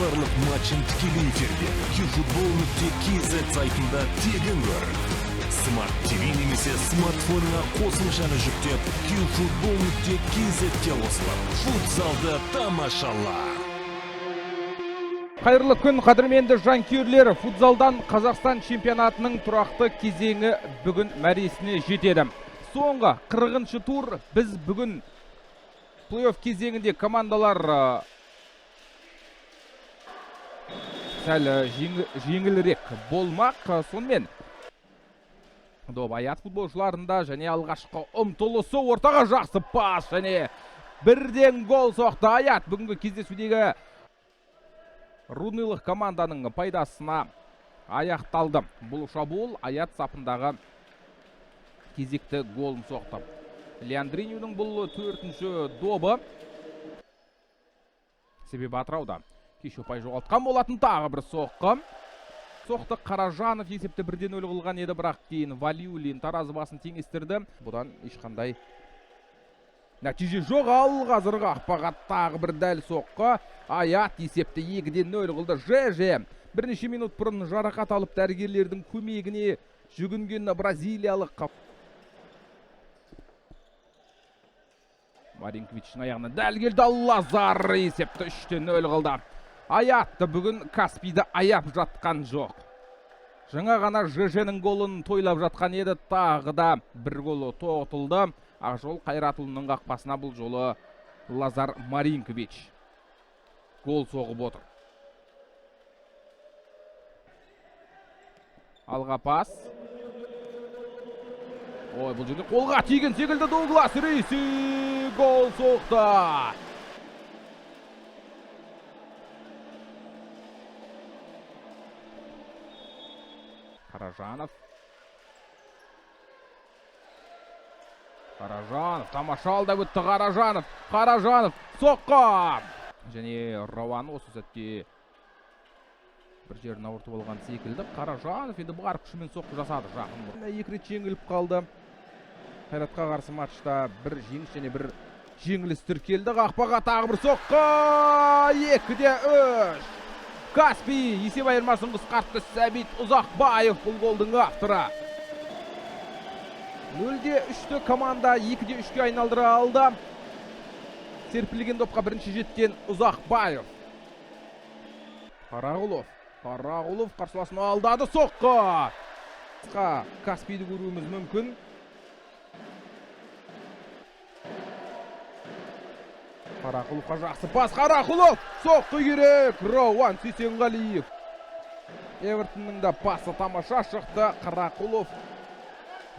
Барлық матчын тікелей эфирде qfootball.kz сайтында тегін көр. Smart TV немесе смартфоныңа қосымшаны жүктеп, qfootball.kz-ке қосылып, футзалды тамашала. Қайырлы күн, қадірменді жанкүйерлер. Футзалдан Қазақстан чемпионатының тұрақты кезеңі бүгін мәресіне жетеді. Соңғы 40-шы тур. Біз бүгін плей-офф кезеңінде командалар сәл жеңілірек болмақ. Сонымен доп Аят футболшыларында және алғашқы ұмтылысы ортаға жақсы пас және бірден гол соқты Аят. Бүгінгі кездесудегі рудныйлық команданың пайдасына аяқталды. Бұл шабуыл Аят сапындағы кезекті голын соқты. Леандриньоның бұл төртінші добы. Себебі Атырауда кеше ұпай жоғалтқан болатын. Тағы бір соққы. Соқты Қаражанов, есепті бірден нөл қылған еді, бірақ кейін Валиуллин таразы басын теңестірді. Бұдан ешқандай нәтиже жоқ. Ал қазір қақпаға тағы бір дәл соққы. Аят есепті екіден нөл қылды. ЖЖ бірнеше минут бұрын жарақат алып дәрігерлердің көмегіне жүгінген бразилиялық Маринковичтің аяғына дәл келді. Лазар есепті үштен нөл қылды. Аятты бүгін Каспийді аяп жатқан жоқ. Жаңа ғана ЖЖ-нің голын тойлап жатқан еді, тағы да бір голы тоғытылды. Ақжол Қайратұлының қақпасына бұл жолы Лазар Маринкович гол соғып отыр. Алға пас. Ой, бұл жерде қолға тиген секілді Дуглас Риси гол соқты. Қаражанов. Қаражанов тамаша алдап өтті. Қаражанов. Қаражанов соққы. Және Рауан осы сәтте бір жерін ауыртып алған секілді. Қаражанов енді бар күшімен соққы жасады. Жақын бұрын. Екі рет жеңіліп қалды. Қайратқа қарсы матчта бір жеңіс және бір жеңіліс тіркелді. Қақпаға тағы бір соққы. Екіде үш. Каспий есеп айырмасын қысқартты. Сәбит Ұзақбаев бұл голдың авторы. Нөлде үшті команда екіде үшке айналдыра алды. Серпілген допқа бірінші жеткен Ұзақбаев. Қарағұлов. Қарағұлов қарсыласын алдады. Соққы. Қысқа Каспийді көруіміз мүмкін. Қарақұловқа жақсы пас. Қарақұлов соққы керек. Рауан Сейсенғалиев. Эвертонның да пасы тамаша шықты. Қарақұлов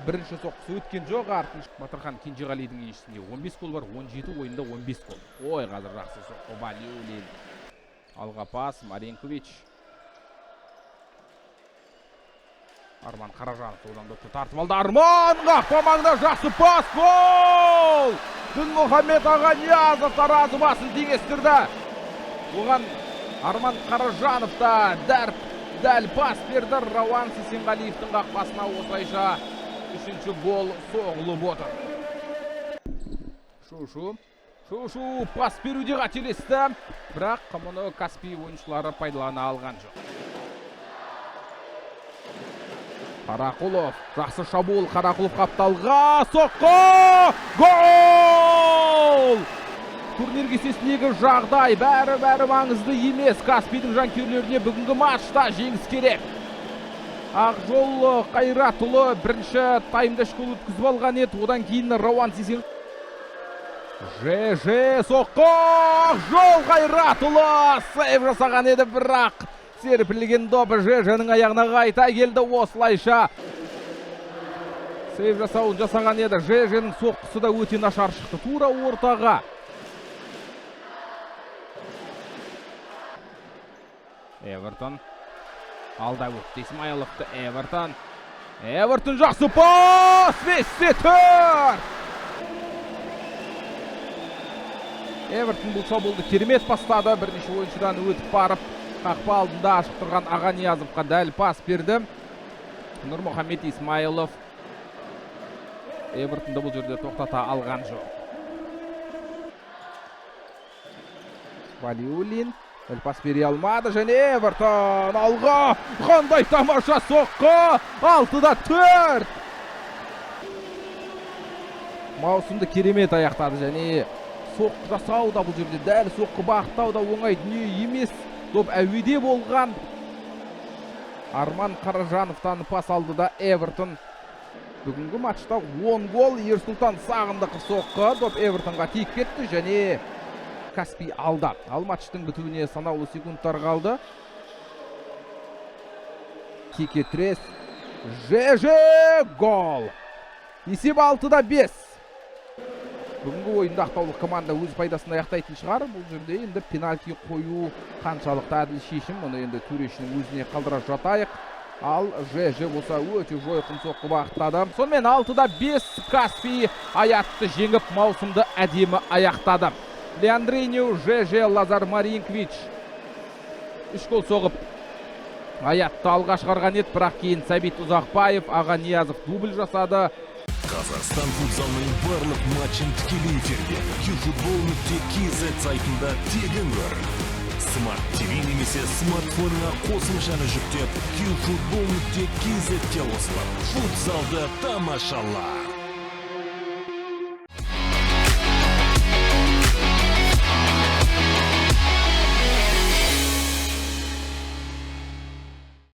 бірінші соққысы өткен жоқ. Артыншы Батырхан Кенжеғалидің еншісінде 15 гол бар, 17 ойында 15 гол. Ой, қазір жақсы соққы Валиуллин. Алға пас Маринкович. Арман Қаражанов одан допты тартып алды. Арман қақпа маңында жақсы пас, гол! Дінмұхаммед Ағаниязов таразы басын теңестірді. Оған Арман Қаражанов та дәл пас берді. Рауан Сейсенғалиевтің қақпасына осылайша үшінші гол соғылып отыр. Шу-шу. Шу-шу пас беруде қателесті. Бірақ мұны Каспий ойыншылары пайдалана алған жоқ. Қарақұлов, жақсы шабуыл. Қарақұлов қапталға, соққы, гол! Турнир кестесіндегі жағдай бәрі-бәрі маңызды емес. Каспийдің жанкүйерлеріне бүгінгі матчта жеңіс керек. Ақжол Қайратұлы бірінші таймда үш гол өткізіп алған еді. Одан кейін Рауан Сейсен ЖЖ соққы, Ақжол Қайратұлы сейв жасаған еді, бірақ серпілген доп ЖЖ-нің аяғына қайта келді. Осылайша сейв жасауын жасаған еді. ЖЖ-нің соққысы да өте нашар шықты. Тура ортаға. Эвертон алда өтті Исмайловты. Эвертон. Эвертон жақсы пас! Бесте төрт! Эвертон бұл шабуылды керемет бастады. Бірнеше ойыншыдан өтіп барып, қақпа алдында ашық тұрған Ағаниязовқа дәл пас берді. Нұрмұхаммед Исмайлов Эвертонды бұл жерде тоқтата алған жоқ. Валиуллин. Пас бере алмады және Эвертон алға. Қандай тамаша соққы! 6-4. Маусымды керемет аяқтады және соққы жасау да, бұл жерде дәл соққы бағыттау да оңай дүние емес. Доп әуеде болған. Арман Қаражановтан пас алды да Эвертон. Бүгінгі матчта 10 гол. Ерсұлтан Сағындықов соққы. Доп Эвертонға тиіп кетті және Каспий алда. Ал матчтың бітуіне санаулы секундтар қалды. Текетірес. ЖЖ, гол. Есеп 6-5. Бүгінгі ойында ақтаулық команда өз пайдасына аяқтайтын шығар. Бұл жерде енді пенальти қою қаншалықты әділ шешім, мұны енді төрешінің өзіне қалдыра жатайық. Ал ЖЖ болса, өте жойқын соққы бағыттады. Сонымен, 6-5, Каспий Аятты жеңіп, маусымды әдемі аяқтады. Леандриньо, ЖЖ, Лазар Маринкович үш гол соғып, Аятты алға шығарған еді, бірақ кейін Сәбит Ұзақбаев, Аға Ниязов дубль жасады. Қазақстан футзалының барлық матчын тікелей эфирде qfootball.kz сайтында тегін көр. Смарт ТВ немесе смартфоныңа қосымшаны жүктеп, qfootball.kz-ке қосылып, футзалды тамашала.